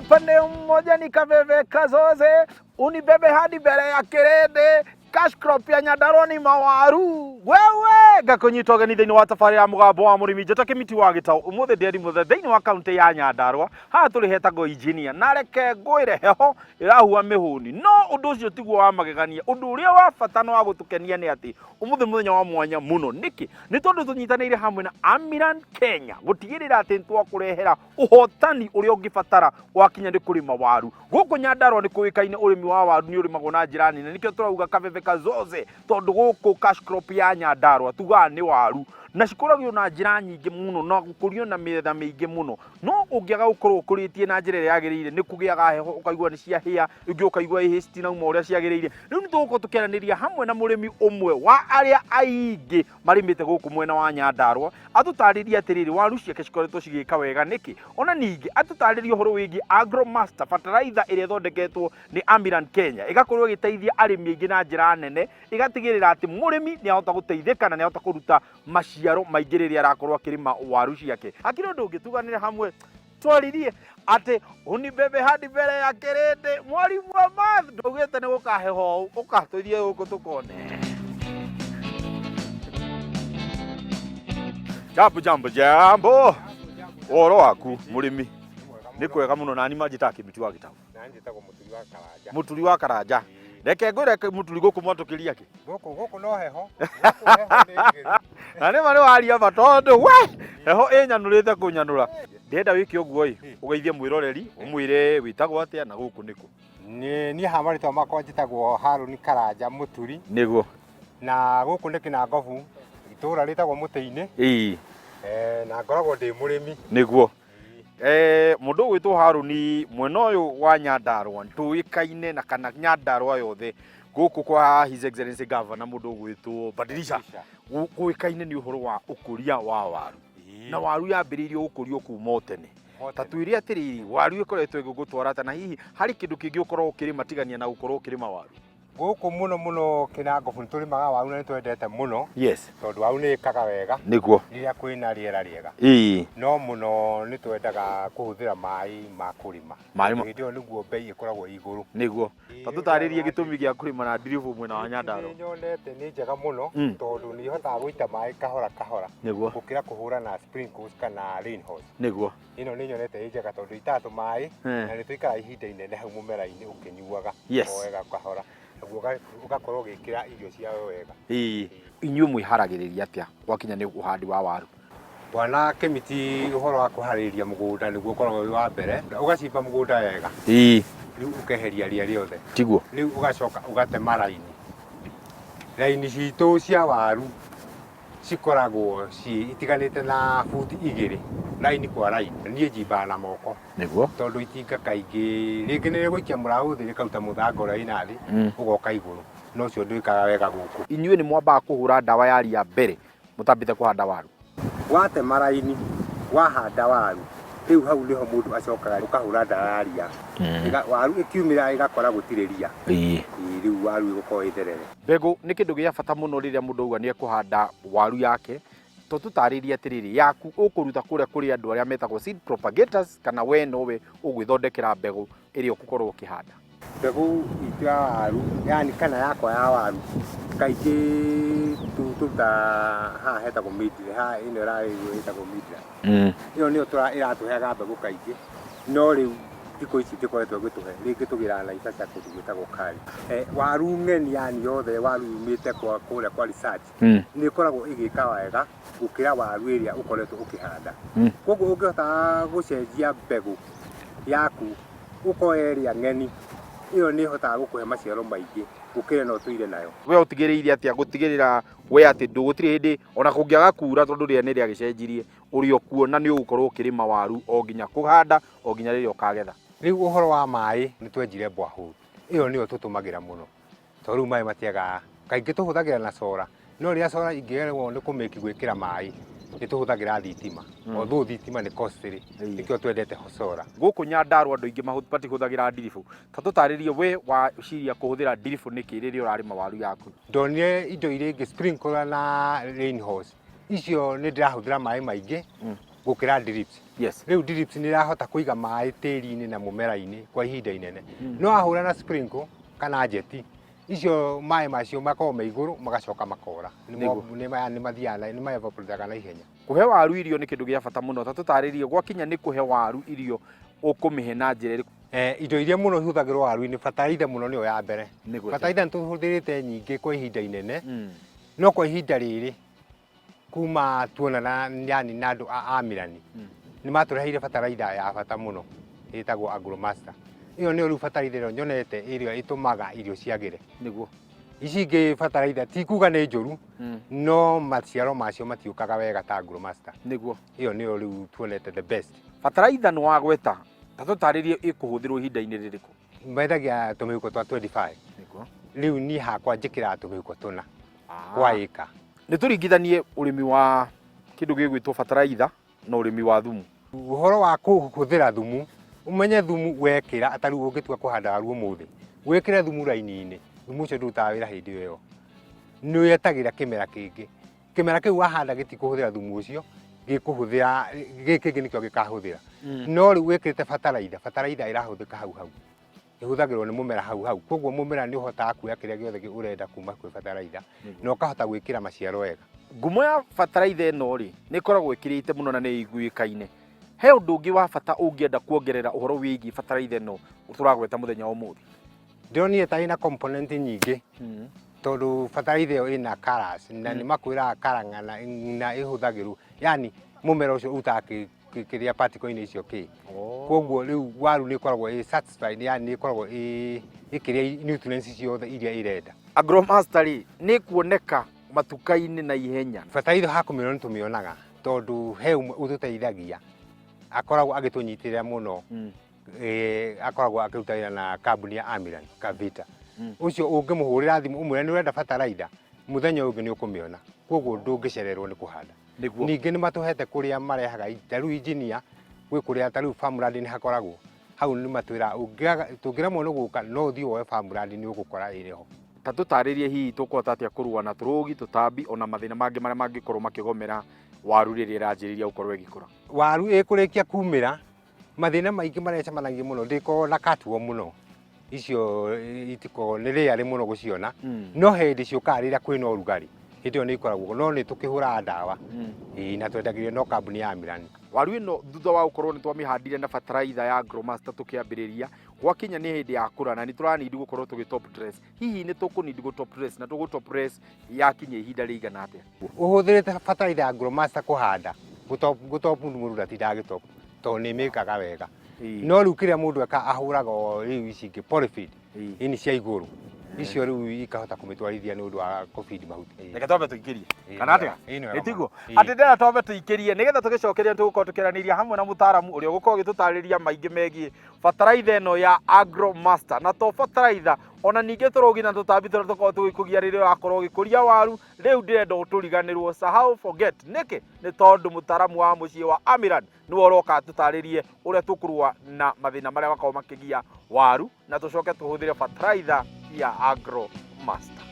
Upande mmoja ni Kaveve Kazoze, unibebe hadi mbere ya kĩrĩndĩ. Cash crop ya Nyandarua ni mawaru. Wewe ngakũnyita ũgeni thĩinĩ wa tabarĩra ya mũgambo wa mũrĩmi njata kĩmiti wa gĩtaũ. Ũmũthĩ ndĩ mũthe thĩinĩ wa kaunti ya Nyandarua. Haha tũrĩ hetagwo engineer na reke ngwĩre heho ĩrahua mĩhũni. No ũndũ ũcio tiguo wa magegania. Ũndũ ũrĩa wa bata na wa gũtũkenia nĩ atĩ ũmũthĩ mũthenya wa mwanya mũno. Nĩkĩ? Nĩ tondũ tũnyitanĩire hamwe na Amiran Kenya gũtigĩrĩra atĩ nĩtwakũrehera ũhotani ũrĩa ũngĩbatara wakinya nĩ kũrĩma waru. Gũkũ Nyandarua nĩ kũĩkaine ũrĩmi wa waru nĩ ũrĩmagwo na njĩra nene, nĩkĩo tũrauga Kabebe Kazoze, tondũ gũkũ cash crop ya Nyandarua tugaga nĩ waru, na cikũragio na njĩra nyingĩ mũno na gũkũrio na mĩetha mĩingĩ mũno. No ũngĩaga gũkorwo ũkũrĩtie na njĩra ĩrĩa yagĩrĩire nĩ kũgĩaga heho, ũkaigua nĩ ciahĩa, ingĩ ũkaigua ĩhĩ citinauma ũrĩa ciagĩrĩire. Rĩu nĩ tũgũkorwo tũkĩaranĩria hamwe na mũrĩmi ũmwe wa arĩa aingĩ marĩmĩte gũkũ mwena wa Nyandarua, atũtarĩrie atĩrĩrĩ, waru ciake cikoretwo cigĩka wega nĩkĩ? Ona ningĩ atũtarĩrie ũhoro wĩgiĩ Agromaster fertilizer ĩrĩa ĩthondeketwo nĩ Amiran Kenya, ĩgakorwo ĩgĩteithia arĩmi aingĩ na njĩra nene, ĩgatigĩrĩra atĩ mũrĩmi nĩ ahota gũteithĩka na nĩ ahota kũruta maciaro maingĩ rĩrĩa arakorwo akĩrĩma waru ciake. Hakĩrĩ ũndũ ũngĩ, tuganĩre hamwe twaririe atĩ unibebe hadi mbere ya kĩrĩndĩ. Mwalimu wa math ndaugĩte nĩ gũkaheha ũũ, ũka tũthiĩ gũkũ tũkone. Jambo jambo jambo, ũhoro waku mũrĩmi? Nĩ kwega mũno. Nani manjĩtaga Kĩmiti wa Gĩtaũ. Na njĩtagwo Mũturi wa Karanja. Mũturi wa Karanja. Reke ngwĩre, Mũturi, gũkũ mwatũkĩria kĩ? Gũkũ no heho. Gũkũ heho nĩ njĩru. Na nĩ ma nĩ waria ma, tondũ we heho ĩnyanũrĩte kũnyanũra. Ndĩrenda wĩke ũguo ĩ, ũgeithie mwĩroreri, ũmwĩre wĩtagwo atĩa na gũkũ nĩkũ. Nĩ niĩ haha marĩtwa makwa njĩtagwo Harũni Karanja Mũturi. Nĩguo. Na gũkũ nĩ Kĩnangobu, itũũra rĩtagwo Mũtĩ-inĩ. Na ngoragwo ndĩ mũrĩmi. Nĩguo. Mũndũ ũgwĩtwo Harũni, mwena ũyũ wa Nyandarua tũĩkaine na kana Nyandarua yothe gũkũ kwa His Excellency Governor mũndũ ũgwĩtwo Badilisha kũĩkaine nĩ ũhoro wa ũkũria wa waru, na waru yambĩrĩirio gũkũrio kuma o tene. Ta twĩre atĩrĩrĩ, waru ĩkoretwo ĩgĩgũtwara ata, na hihi harĩ kĩndũ kĩngĩ ũkoragwo ũkĩrĩma tigania na gũkorwo ũkĩrĩma waru? Gũkũ mũno mũno Kĩnangobu nĩ tũrĩmaga waru na nĩ twendete mũno. Tondũ waru nĩ ĩkaga wega rĩrĩa kwĩna rĩera rĩega. No mũno nĩ twendaga kũhũthĩra maĩ ma kũrĩma. Hĩndĩ ĩyo nĩguo mbei ĩkoragwo ĩ igũrũ. Nĩguo. Ta tũtarĩrie gĩtũmi gĩa kũrĩma na ndiribũ mwena wa Nyandarua. Nĩ nyonete nĩ njega mũno tondũ nĩ ihotaga gũita maĩ kahora kahora gũkĩra kũhũra na sprinkles kana rain hose. Ĩno nĩ nyonete ĩ njega tondũ itaga tũmaĩ na nĩ tũikaraga ihinda inene hau mũmera-inĩ ũkĩnyuaga o wega kahora, naguo ũgakorwo ũgĩkĩra irio ciayo wega. Ĩĩ. Inyuĩ mwĩharagĩrĩria atĩa gwakinya nĩ ũhandi wa waru? Bwana Kĩmiti, ũhoro wa kũharĩrĩria mũgũnda nĩguo ũkoragwo wĩ wa mbere. Ũgacimba mũgũnda wega. Rĩu ũkeheria ria rĩothe. Rĩu ũgacoka ũgatema raini. Raini citũ cia waru cikoragwo ci itiganĩte na buti 2 raini kwa raini. Niĩ njimbaga na moko. Tondũ itinga kaingĩ rĩngĩ nĩ rĩgũikia mũraũ thĩ rĩkaruta mũthanga ũrĩa wĩna thĩ ũgoka igũrũ, na ũcio ndwĩkaga wega gũkũ. Inyuĩ nĩ mwambaga kũhũra ndawa ya ria mbere mũtambĩte kũhanda waru? Watema raini wahanda waru, rĩu hau nĩho mũndũ acokaga ũkahũra ndawa ya ria. Waru ĩkiumĩra ĩgakora gũtirĩ ria. Ĩĩ, rĩu waru ĩgũkorwo ĩ therere. Mbegũ nĩ kĩndũ gĩa bata mũno rĩrĩa mũndũ auga nĩ ekũhanda waru yake. To tũtarĩrie atĩrĩrĩ, yaku ũkũruta kũrĩa kũrĩ andũ arĩa metagwo seed propagators, kana we nowe ũgwĩthondekera mbegũ ĩrĩa ũgũkorwo ũkĩhanda? Mbegũ itũ ya waru, yani kana yakwa ya waru, kaingĩ tũrutaga haha hetagwo Midland, haha ĩno ĩrarĩrwo ĩtagwo Midland. Ĩyo nĩyo ĩratũheaga mbegũ kaingĩ, no rĩu thikũ ici ndĩkoretwo ĩgĩtũhe, rĩngĩ tũgĩraga Naivasha kũndũ gwĩtagwo Kari. Waru ng'eni yani yothe waru yumĩte kũrĩa kwa research, nĩ ĩkoragwo ĩgĩka wega gũkĩra waru ĩrĩa ũkoretwo ũkĩhanda. Koguo ũngĩhota gũcenjia mbegũ yaku ũkoya ĩrĩa ng'eni, ĩyo nĩ ĩhotaga gũkũhe maciaro maingĩ gũkĩra ĩno ũtũire nayo. We ũtigĩrĩire atĩa gũtigĩrĩra we atĩ gũtirĩ hĩndĩ ona kũngĩaga kura, tondũ rĩera nĩ rĩagĩcenjirie, ũrĩ o kuo na nĩ ũgũkorwo ũkĩrĩma waru o nginya kũhanda o nginya rĩrĩa ũkagetha? Rĩu ũhoro wa maĩ nĩ twenjire borehole, ĩyo nĩyo tũtũmagĩra mũno tondũ rĩu maĩ matiagaga. Kaingĩ tũhũthagĩra na solar, no rĩrĩa solar ingĩremwo nĩ kũmĩki gwĩkĩra maĩ, nĩ tũhũthagĩra thitima. Although thitima nĩ costly, nĩkĩo twendete solar. Gũkũ Nyandarua andũ aingĩ matihũthagĩra ndiribũ. Ta tũtarĩrie, we waciria kũhũthĩra ndiribũ nĩkĩ rĩrĩa ũrarĩma waru yaku? Ndonire indo iria ingĩ sprinkler na rain hose, icio nĩ ndĩrahũthĩra maĩ maingĩ. Gũkĩra drips. Rĩu drips nĩ ĩrahota kũiga maĩ tĩri-inĩ na mũmera-inĩ kwa ihinda inene. No wahũra na sprinkle kana jet, icio maĩ macio makoragwo me igũrũ magacoka makora. Nĩ mathiaga nĩ ma evaporate na ihenya. Kũhe waru irio nĩ kĩndũ gĩa bata mũno. Ta tũtarĩrie gwakinya nĩ kũhe waru irio ũkũmĩhe na njĩra ĩrĩkũ? Indo iria mũno ihũthagĩrwo waru-inĩ, bataraitha mũno nĩyo ya mbere. Bataraitha nĩ tũhũthĩrĩte nyingĩ kwa ihinda inene, no kwa ihinda rĩrĩ kuma tuonana yani na andũ a Amĩrani, nĩ matũreheire bataraitha ya bata mũno ĩtagwo Agromaster. Ĩyo nĩyo rĩu bataraitha ĩrĩa nyonete ĩrĩa ĩtũmaga irio ciagĩre. Ici ingĩ bataraitha ti kuga nĩ njũru, no maciaro macio matiũkaga wega ta Agromaster. Ĩyo nĩyo rĩu tuonete the best. Bataraitha nĩ wagweta, ta tũtarĩrie ĩkũhũthĩrwo ihinda-inĩ rĩrĩkũ? Mendagia tũmĩhuko twa 25. Rĩu niĩ hakwa njĩkĩraga tũmĩhuko tũna kwa ĩka. Nĩ tũringithanie ũrĩmi wa kĩndũ gĩgwĩtwo bataraitha na ũrĩmi wa thumu. Ũhoro wa kũhũthĩra thumu, ũmenye thumu wekĩra, ta rĩu ũngĩtua kũhanda waru ũmũthĩ, wĩkĩre thumu raini-inĩ, thumu ũcio ndũrutaga wĩra hĩndĩ ĩyo. Nĩ wetagĩrĩra kĩmera kĩngĩ. Kĩmera kĩu wahanda gĩtikũhũthĩra thumu ũcio, gĩkũhũthĩra gĩkĩ kĩngĩ nĩkĩo gĩkahũthĩra. No rĩu wĩkĩrĩte bataraitha, bataraitha ĩrahũthĩka hau hau. Ĩhũthagĩrwo nĩ mũmera hau hau. Koguo mũmera nĩ ũhotaga kuoya kĩrĩa gĩothe ũrenda kuma kwĩ bataraitha na ũkahota gwĩkĩra maciaro wega. Ngumo ya bataraitha ĩno rĩ, nĩ ĩkoragwo ĩkĩrĩte mũno na nĩ ĩiguĩkaine. He ũndũ ũngĩ wa bata ũngĩenda kuongerera ũhoro wĩgiĩ bataraitha ĩno tũragweta mũthenya wa ũmũthĩ? Ndĩronire ta ĩna component nyingĩ tondũ bataraitha ĩyo ĩna colours na nĩ makwĩraga colour ng'ana na ĩhũthagĩrwo, yani mũmera ũcio ũrutaga kĩrĩa particle-inĩ icio kĩ. Koguo rĩu waru nĩ ĩkoragwo ĩ satisfied, yani nĩ ĩkoragwo ĩ ĩkĩrĩa nutrients ciothe iria ĩrenda. Agromaster rĩ, nĩ ĩkuoneka matuka-inĩ na ihenya? Bataraitha ha kũmĩona nĩ tũmĩonaga tondũ he ũmwe ũtũteithagia akoragwo agĩtũnyitĩrĩra mũno. Akoragwo akĩruta wĩra na kambuni ya Amiran Kavita. Ũcio ũngĩmũhũrĩra thimũ ũmwĩre nĩ ũrenda bataraitha, mũthenya ũyũ ũngĩ nĩ ũkũmĩona. Koguo ndũngĩcererwo nĩ kũhanda. Ningĩ nĩ matũhete kũrĩa marehaga, ta rĩu engineer gwĩ kũrĩa ta rĩu farmland nĩ hakoragwo. Hau nĩ matwĩraga tũngĩremwo nĩ gũka no ũthiĩ woe farmland nĩ ũgũkora ĩrĩ ho. Ta tũtarĩrie hihi tũkũhota atĩa kũrũa na tũrũgi, tũtambi ona mathĩna mangĩ marĩa mangĩkorwo makĩgomera waru rĩrĩa ĩranjĩrĩria gũkorwo ĩgĩkũra? Waru ĩkũrĩkia kumĩra, mathĩna maingĩ marĩa ĩcemanagia mũno ndĩkoragwo na cutworm mũno, icio itikoragwo nĩ rarely mũno gũciona, no hĩndĩ ciũkaga rĩrĩa kwĩna ũrugarĩ, hĩndĩ ĩyo nĩ ikoragwo, no nĩ tũkĩhũraga ndawa. Ĩĩ na twendagĩrio no kambuni ya Amiran. Waru ĩno thutha wa gũkorwo nĩ twamĩhandire na bataraitha ya Agromaster tũkĩambĩrĩria, gwakinya nĩ hĩndĩ ya kũra na nĩ tũra need gũkorwo tũgĩ top dress. Hihi nĩ tũkũ need gũ top dress na tũgũ top dress yakinya ihinda rĩigana atĩa? Ũhũthĩrĩte bataraitha ya Agromaster kũhanda, gũ top mũndũ ndatindaga agĩ top tondũ nĩ ĩmĩkaga wega. No rĩu kĩrĩa mũndũ eka ahũraga o rĩu ici ingĩ polyfeed, ini cia igũrũ. Icio rĩu ikahota kũmĩtwarithia nĩ ũndũ wa kũbidi mahuti. Reke twambe tũikĩrie. Kana atĩa? Nĩ tiguo? Atĩ ndĩrenda twambe tũikĩrie nĩgetha tũgĩcokeria tũgũkorwo tũkĩaranĩria hamwe na mũtaaramu ũrĩa ũgũkorwo ũgĩtũtarĩria maingĩ megiĩ bataraitha ĩno ya Agromaster. Na to bataraitha, ona ningĩ tũrũgi na tũtambi tũrĩa tũkoragwo tũgĩkũgia rĩrĩa ũrakorwo ũgĩkũria waru, rĩu ndĩrenda ũtũriganĩrwo, sahau, forget. Nĩkĩ? Nĩ tondũ mũtaaramu wa mũciĩ wa Amiran nĩwe ũroka atũtarĩrie ũrĩa tũkũrũa na mathĩna marĩa makoragwo makĩgia waru na tũcoke tũhũthĩre bataraitha ya Agromaster.